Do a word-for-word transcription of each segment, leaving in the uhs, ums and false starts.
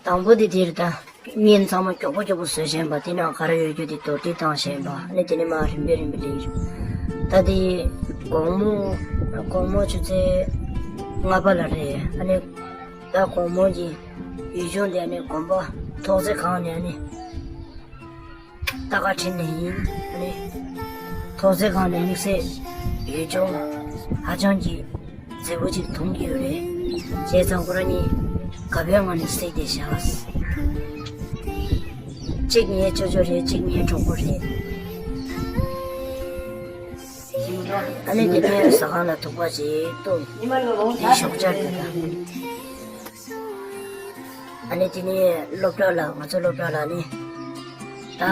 དང་པོ་དེ་དེར་ད་བརྙན་ཚང་མ་མགྱོགས་པོ་མགྱོགས་པོ་བཟོས་བཞིན་པ་དེ་ནང་ག་རེ་ཡོད་རྒྱུ་དེ་དོར་ཏི་བཏང་བཞིན་པ་ཨ་ནི་དེ་ནས་མ་རིམ་པས་རིམ་པས་ལེགས། ད་དེ་དགོང་མོ་དགོང་མོ་ཆུ་ཚོད་ལྔ་པ་ལ་རེད། ཨ་ནི་ད་དགོང་མོ་གི་ཡུལ་ལྗོངས་དེ་ཨ་ནི་དགོན་པ་ཐོག་བརྩེགས་སྒང་ནས་ཨ་ནི། ད་ག་ཁྲིད་ནས་ཡིན། ཨ་ནི། ཐོག་བརྩེགས་སྒང་ནས་དམིགས་བསལ་ཡུལ་ལྗོངས་ཧ་ཅང་གི་མཛེས་པོ་ཅིག་མཐོང་གི་ཡོད་རེད། བྱས་ཙང་ཁོ་རང་གཉིས་དགའ་པོའི་ངང་ནས་བསྲེས་ཏེ་བཞག་གཅིག་ངའི་ཅོ་ཅོ་རེད། གཅིག་ངའི་གྲོགས་པོ་རེད། ཨ་ནི་དེ་ནས་ཟ་ཁང་ལ་ཐུག་པ་ཅིག་ཏུ་དེ་ཞོགས་ཇ་དེ་དང་། ཨ་ནི་དེ་ནས་སློབ་གྲྭ་ལ་ང་ཚོ་སློབ་གྲྭ་ལ་ནི་ད་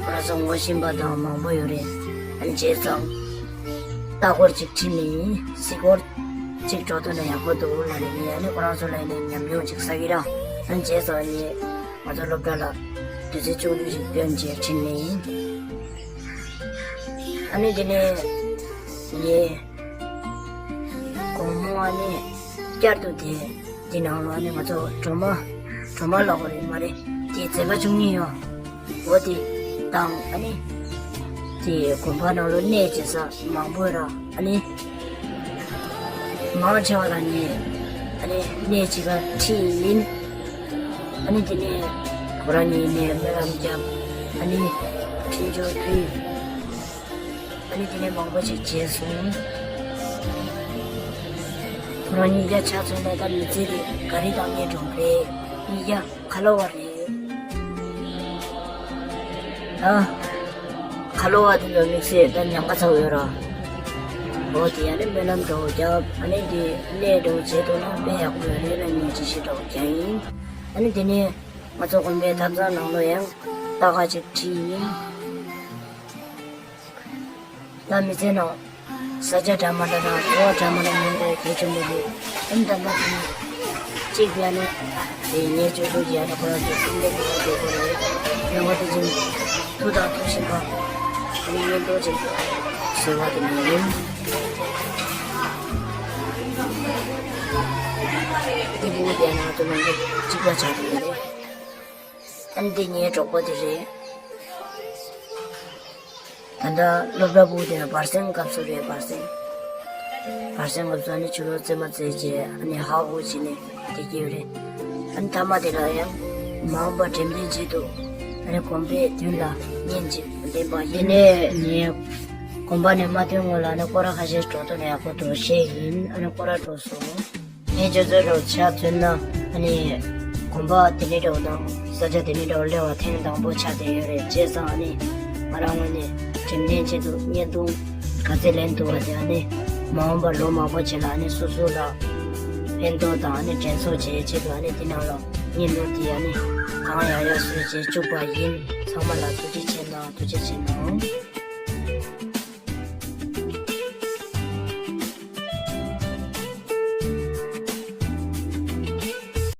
ཁོ་རང་ཚོ་ངོ་ཤེས་པ་དང་མང་པོ་ཡོད་རེད། ཨ་ནི་བྱས་ཙང་ལྟ་སྐོར་ཅིག་ཁྲིད་ནས་གཟིགས་སྐོར་ཅིག་འགྲོ་ཐུབ་ན་ཡག་པོ་འདུག་ལབ་ནས་ནི་ཨ་ནི་ཁོ་རང་ཚོ་ལ་ནི་ཉམས་མྱོང་ཅིག་བསགས་ཀྱི་ར། ཨ་ནི་བྱས་ཙང་ནི་ང་ཚོ་སློབ་གྲྭ་ལ་དུས་ཚོད་ཆུང་ཆུང་ཞིག་བཏོན་བྱས་ཁྲིད་ནས་ཡིན། ཨ་ནི་དེ་ནས་ངས་དགོང་མོ་ཨ་ནི་བསྐྱར་དུ་དེ་དེ་ནང་ལ་ཨ་ནི་ང་ཚོ་སྒྲོལ་མ་སྒྲོལ་མ་ལབ་དགོས་རེད་མ་རེད། དེ་མཛད་པ་བཅུ་གཉིས་ཡོད། འོ་དེ་དང་ཨ་ནི་དེ་དགོན་པ་ནང་ལ་གནས་མཇལ་ས་མང་པོ་ར། ཨ་ནི་མང་ཆེ་བ་ལ་ནི་ཨ་ནི་གནས་གཅིག་ག་ཁྲིད་ཡིན། ཨ་ནི་དེ་ནས་ཁོ་རང་གཉིས་ནས་སྨོན་ལམ་བརྒྱབ། ཨ་ནི་འཕྲིན་བཅོལ་ཕུལ། ཨ་ནི་དེ་ནས་མང་པོ་ཞིག་བྱས་སོང་། ཁོ་རང་གཉིས་ཀ་ཆ་མཚོན་ན་ད་མི་ཚེ་དེ་ག་རེ་དང་གཉེན་སྒྲོག་རེད། གཉིས་ཀ་ཁ་ལོ་བ་རེད། ད་ཁ་ལོ་བ་དེ་ཚོ་དམིགས་བསལ་ད་ཉམས་ཁ་ཚ་བོ་ཡོད་ར། འོ་དེ་ཨ་ནི་སྨོན་ལམ་འདྲ་བོ་བརྒྱབ། ཨ་ནི་དེ་གནས་འདྲ་བོ་བྱེད་ཐུབ་ན་དཔེ་ཡག་པོ་ཡོད་རེད་ལབ་ནས་ཅིག་ཞིག་འདྲ་བོ་བརྒྱབ་ཡིན། ཨ་ནི་དེ་ནས་ང་ཚོ་དགོན་པའི་ཐབ་ཚང་ནང་ལོ་ཡང་ལྟ་ག་ཅིག་ཁྲིད་ཡིན། ད་མི་ཚེ་ནང་ས་ཆ་འདྲ་མི་འདྲ་དང་འཚོ་བ་འདྲ་མི་འདྲ་མྱོང་དགོས་གལ་ཆེན་པོ་རེད། ཨ་ནི་ད་ལྟ་དེ་ནི་གཅིག་ཡ་ནི་དེ་ངའི་ཅོ་ཅོ་ཡ་ནི་ཁོ་རང་ཚོ་སེམས་ལས་མི་འདུག་གོ་རེད། ཡོང་བ་དེ་བཞིན་ཐུགས་དང་ཐུགས་བཞིན་པ་ཨ་ནི་ཡོན་ཏན་ཅན་ཟེར་བ་དེ་ནི་ཡིན། དེ་བུ་དེ་ང་ཚོ་ནང་གི་གཅིག་པ་ཆགས་ཀྱི་ཡོད་རེད། ཨ་ནི་འདི་ངའི་གྲོགས་པོ་དེ་རེད། ད་ལྟ་སློབ་གྲྭ་ཕྲུ་གུ་དེ་ལ་བར་གསེང་སྐབས་སུ་རེད། བར་གསེང་། བར་གསེང་སྐབས་སུ་ཨ་ནི་ཆུ་ལོག་རྩེད་མ་རྩེད་བྱས་ཨ་ནི་ཧ་ཧུ་བྱས་ནས་བསྡད་ཀྱི་ཡོད་རེད། ཨ་ནི་མཐའ་མ་དེ་ལ་ཡང་མ་འོངས་པར་འགྲེམས་སྟོན་ཆེད་དུ་ཨ་ནི་དགོན་པའི་མདུན་ལ་བརྙན་ཅིག་འདེམས་པ་ཡིན། དེ་ནས་ངས་དགོན་པ་ནས་མ་ཐོན་སྔོན་ལ་ཨ་ནི་སྐོར་ར་ཁ་ཤས་འགྲོ་ཐུབ་ན་ཡག་པོ་འདུག་བཤད་ཡིན། ཨ་ནི་སྐོར་ར་འགྲོ་སོང་། ངས་ཁྱོད་ཚོའི་རོགས་ཆ་མཚོན་ན་ཨ་ནི་དགོན་པ་དེ་འདྲའི་འདྲ་བོ་དང་ས་ཆ་དེ་འདྲའི་འདྲ་བོ་སླེབས་པ་ཐེངས་དང་པོ་ཆགས་བསྡད་ཡོད་རེད། བྱས་ཙང་ཨ་ནི་ང་རང་ངོས་ནས་འགྲེམས་སྟོན་ཆེད་དུ་བརྙན་ཐུང་ག་ཚད་ལེན་ཐུབ་པ་དེ་ཨ་ནི་མ་འོངས་པར་ལོ་མང་པོ་རྗེས་ལ་ཨ་ནི་སོ་སོ་ལ་ཕན་ཐོགས་དང་ཨ་ནི་དྲན་གསོ་བྱེད་ཆེད་དུ་ཨ་ནི་དེ་ནང་ལ་བརྙན་ཐུང་དེ་ཨ་ནི་གང་ཡག་ཡག་བཟོས་བྱས་བཅུག་པ་ཡིན། ཚང་མ་ལ་ཐུགས་རྗེ་ཆེ་གནང་། ཐུགས་རྗེ་ཆེ་གནང་།